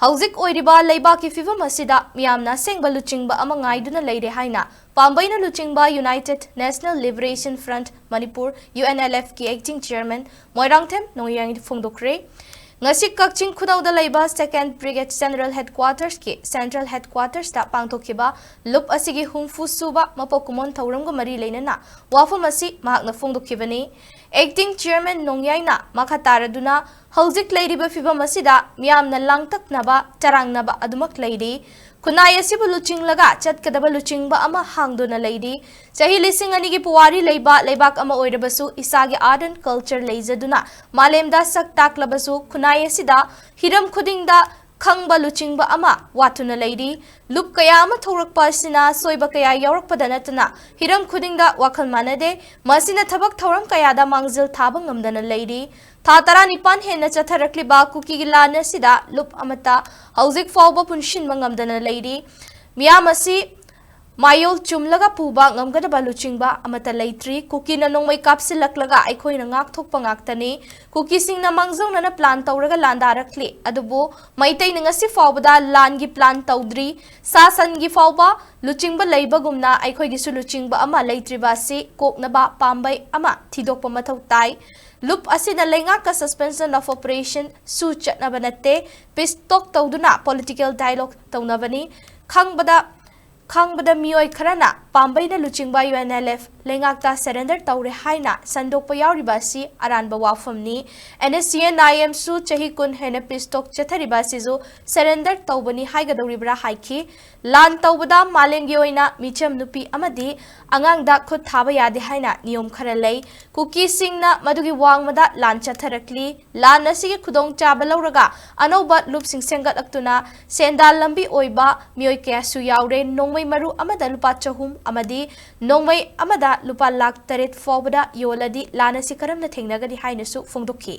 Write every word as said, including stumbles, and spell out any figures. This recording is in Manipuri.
ꯍꯧꯖꯤꯛ ꯑꯣꯏꯔꯤꯕ ꯂꯩꯕꯥꯛꯀꯤ ꯐꯤꯕꯝ ꯑꯁꯤꯗ ꯃꯤꯌꯥꯝꯅ ꯑꯁꯦꯡꯕ ꯂꯨꯆꯤꯡꯕ ꯑꯃ ꯉꯥꯏꯗꯨꯅ ꯂꯩꯔꯦ ꯍꯥꯏꯅ ꯄꯥꯝꯕꯩꯅ ꯂꯨꯆꯤꯡꯕ United National Liberation Front Manipur, U N L F ꯀꯤ acting chairman ꯃꯣꯏꯔꯥꯡꯊꯦꯝ ꯅꯣꯡꯌꯥꯏ ꯐꯣꯡꯗꯣꯛꯈ꯭ꯔꯦ꯫ ꯉꯁꯤ ꯀꯛꯆꯤꯡ ꯈꯨꯅꯧꯗ ꯂꯩꯕ Second Brigade General Headquarters ꯀꯤ Central Headquarters ꯇ ꯄꯥꯡꯊꯣꯛꯈꯤꯕ ꯂꯨꯞ ꯑꯁꯤꯒꯤ ꯍꯨꯝꯐꯨ ꯁꯨꯕ ꯃꯄꯣꯛ ꯀꯨꯝꯑꯣꯟ ꯊꯧꯔꯝꯒ ꯃꯔꯤ ꯂꯩꯅꯅ ꯋꯥꯐꯝ ꯑꯁꯤ ꯃꯍꯥꯛꯅ ꯐꯣꯡꯗꯣꯛꯈꯤꯕꯅꯤ꯫ Acting chairman ꯅꯣꯡꯌꯥꯏꯅ ꯃꯈꯥ ꯇꯥꯔꯗꯨꯅ ꯍꯧꯖꯤꯛ ꯂꯩꯔꯤꯕ ꯐꯤꯕꯝ ꯑꯁꯤꯗ ꯃꯤꯌꯥꯝꯅ ꯂꯥꯡꯇꯛꯅꯕ, ꯆꯔꯥꯡꯅꯕ ꯑꯗꯨꯃꯛ ꯂꯩꯔꯤ꯫ ꯈꯨꯟꯅꯥꯏ ꯑꯁꯤꯕꯨ ꯂꯨꯆꯤꯡꯂꯒ ꯆꯠꯀꯗꯕ ꯂꯨꯆꯤꯡꯕ ꯑꯃ ꯍꯥꯡꯗꯨꯅ ꯂꯩꯔꯤ꯫ ꯆꯍꯤ ꯂꯤꯁꯤꯡ ꯑꯅꯤꯒꯤ ꯄꯨꯋꯥꯔꯤ ꯂꯩꯕ ꯂꯩꯕꯥꯛ ꯑꯃ ꯑꯣꯏꯔꯕꯁꯨ ꯏꯁꯥꯒꯤ art and culture ꯂꯩꯖꯗꯨꯅ ꯃꯥꯂꯦꯝꯗ ꯁꯛ ꯇꯥꯛꯂꯕꯁꯨ ꯈꯨꯟꯅꯥꯏ ꯑꯁꯤꯗ ꯍꯤꯔꯝ ꯈꯨꯗꯤꯡꯗ ꯈꯪꯕ ꯂꯨꯆꯤꯡꯕ ꯑꯃ ꯋꯥꯠꯇꯨꯅ ꯂꯩꯔꯤ꯫ ꯂꯨꯞ ꯀꯌꯥ ꯑꯃ ꯊꯣꯛꯂꯛꯄ ꯑꯁꯤꯅ ꯁꯣꯏꯕ ꯀꯌꯥ ꯌꯥꯎꯔꯛꯄꯗ ꯅꯠꯇꯅ ꯍꯤꯔꯝ ꯈꯨꯗꯤꯡꯗ ꯋꯥꯈꯜ ꯃꯥꯟꯅꯗꯦ꯫ ꯃꯁꯤꯅ ꯊꯕꯛ ꯊꯧꯔꯝ ꯀꯌꯥꯗ ꯃꯥꯡꯖꯤꯜ ꯊꯥꯕ ꯉꯝꯗꯅ ꯂꯩꯔꯤ꯫ ꯊꯥ ꯇꯔꯥꯅꯤꯄꯥꯟ ꯍꯦꯟꯅ ꯆꯠꯊꯔꯛꯂꯤꯕ ꯀꯨꯀꯤꯒꯤ ꯂꯥꯟ ꯑꯁꯤꯗ ꯂꯨꯞ ꯑꯃꯠꯇ ꯍꯧꯖꯤꯛ ꯐꯥꯎꯕ ꯄꯨꯟꯁꯤꯟꯕ ꯉꯝꯗꯅ ꯂꯩꯔꯤ꯫ ꯃꯤꯌꯥꯝ ꯑꯁꯤ ꯃꯥꯌꯣꯜ ꯆꯨꯝꯂꯒ ꯄꯨꯕ ꯉꯝꯒꯗꯕ ꯂꯨꯆꯤꯡꯕ ꯑꯃꯠꯇ ꯂꯩꯇ꯭ꯔꯤ꯫ ꯀꯨꯀꯤꯅ ꯅꯣꯡꯃꯩ ꯀꯥꯞꯁꯤꯜꯂꯛꯂꯒ ꯑꯩꯈꯣꯏꯅ ꯉꯥꯛꯊꯣꯛꯄ ꯉꯥꯛꯇꯅꯤ꯫ ꯀꯨꯀꯤꯁꯤꯡꯅ ꯃꯥꯡꯖꯧꯅꯅ plan ꯇꯧꯔꯒ ꯂꯥꯟꯗꯥꯔꯛꯂꯤ, ꯑꯗꯨꯕꯨ ꯃꯩꯇꯩꯅ ꯉꯁꯤ ꯐꯥꯎꯕꯗ ꯂꯥꯟꯒꯤ plan ꯇꯧꯗ꯭ꯔꯤ꯫ ꯁꯥ ꯁꯟꯒꯤ ꯐꯥꯎꯕ ꯂꯨꯆꯤꯡꯕ ꯂꯩꯕꯒꯨꯝꯅ ꯑꯩꯈꯣꯏꯒꯤꯁꯨ ꯂꯨꯆꯤꯡꯕ ꯑꯃ ꯂꯩꯇ꯭ꯔꯤꯕ ꯑꯁꯤ ꯀꯣꯛꯅꯕ ꯄꯥꯝꯕꯩ ꯑꯃ ꯊꯤꯗꯣꯛꯄ ꯃꯊꯧ ꯇꯥꯏ꯫ ꯂꯨꯞ ꯑꯁꯤꯅ ꯂꯩꯉꯥꯛꯀ suspension of operation ꯁꯨ ꯆꯠꯅꯕ ꯅꯠꯇꯦ꯫ Peace talk ꯇꯧꯗꯨꯅ political dialogue ꯇꯧꯅꯕꯅꯤ꯫ ꯈꯪꯕꯗ ꯈꯪꯕꯗ ꯃꯤꯑꯣꯏ ꯈꯔꯅ ꯄꯥꯝꯕꯩꯅ ꯂꯨꯆꯤꯡꯕ U N L F ꯂꯩꯉꯥꯛꯇ surrender ꯇꯧꯔꯦ ꯍꯥꯏꯅ ꯁꯟꯗꯣꯛꯄ ꯌꯥꯎꯔꯤꯕ ꯑꯁꯤ ꯑꯔꯥꯟꯕ ꯋꯥꯐꯝꯅꯤ꯫ N S C N I M ꯁꯨ ꯆꯍꯤ ꯀꯨꯟ ꯍꯦꯟꯅ peace talk ꯆꯠꯊꯔꯤꯕ ꯑꯁꯤꯁꯨ surrender ꯇꯧꯕꯅꯤ ꯍꯥꯏꯒꯗꯧꯔꯤꯕ꯭ꯔꯥ ꯍꯥꯏꯈꯤ꯫ ꯂꯥꯟ ꯇꯧꯕꯗ ꯃꯥꯂꯦꯝꯒꯤ ꯑꯣꯏꯅ ꯃꯤꯆꯝ ꯅꯨꯄꯤ ꯑꯃꯗꯤ ꯑꯉꯥꯡꯗ ꯈꯨꯠ ꯊꯥꯕ ꯌꯥꯗꯦ ꯍꯥꯏꯅ ꯅꯤꯌꯣꯝ ꯈꯔ ꯂꯩ꯫ ꯀꯨꯀꯤꯁꯤꯡꯅ ꯃꯗꯨꯒꯤ ꯋꯥꯡꯃꯗ ꯂꯥꯟ ꯆꯠꯊꯔꯛꯂꯤ꯫ ꯂꯥꯟ ꯑꯁꯤꯒꯤ ꯈꯨꯗꯣꯡꯆꯥꯕ ꯂꯧꯔꯒ ꯑꯅꯧꯕ ꯂꯨꯞꯁꯤꯡ ꯁꯦꯝꯒꯠꯂꯛꯇꯨꯅ ꯁꯦꯟꯗꯥꯟ ꯂꯝꯕꯤ ꯑꯣꯏꯕ ꯃꯤꯑꯣꯏ ꯀꯌꯥꯁꯨ ꯌꯥꯎꯔꯦ꯫ ꯅꯣꯡꯃꯩ ꯃꯔꯨ ꯑꯃꯗ ꯂꯨꯄꯥ ꯆꯍꯨꯝ ꯑꯃꯗꯤ ꯅꯣꯡꯃꯩ ꯑꯃꯗ ꯂꯨꯄꯥ ꯂꯥꯈ ꯇꯔꯦꯠ ꯐꯥꯎꯕꯗ ꯌꯣꯜꯂꯗꯤ ꯂꯥꯟ ꯑꯁꯤ ꯀꯔꯝꯅ ꯊꯦꯡꯅꯒꯅꯤ ꯍꯥꯏꯅꯁꯨ ꯐꯣꯡꯗꯣꯛꯈꯤ꯫